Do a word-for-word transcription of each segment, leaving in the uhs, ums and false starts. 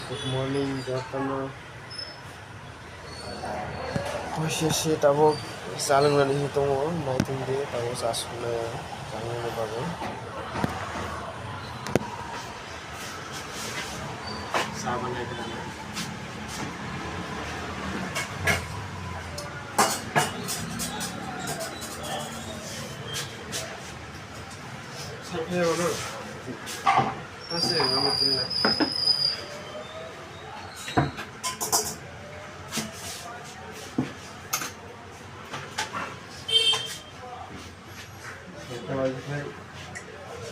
Good morning, jotono. Poisa se tabuk chalwng nani hinwi tongo, naitwng di tabuk cha suknai chalwng ni bagwi. Cha bo naitwng di. Sakhe ono. Tase ono tinna.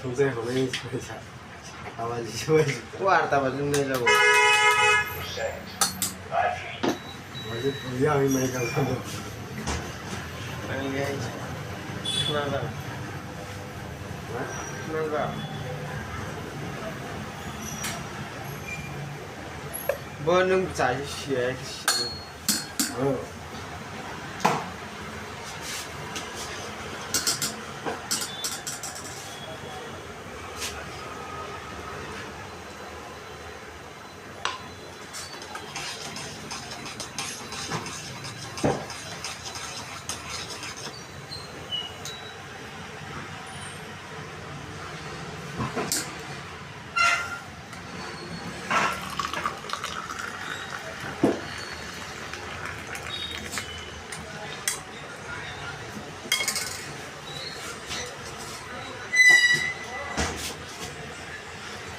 Sungse hwnwi sungsa. Tabaji sungsa. O ar tabaji wngwi jago. Baji phuya wngwi mai kha. Ang gai. Khna da. Ha? Khna da. Bo nwng chai siya.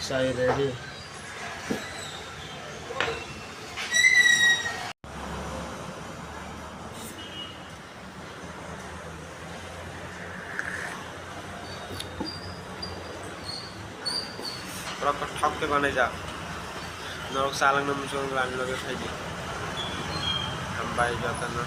Chai ready. Borok khe thok khe banaijak. Norok chalangno muchung ani loge phaidi. Hambai jotono.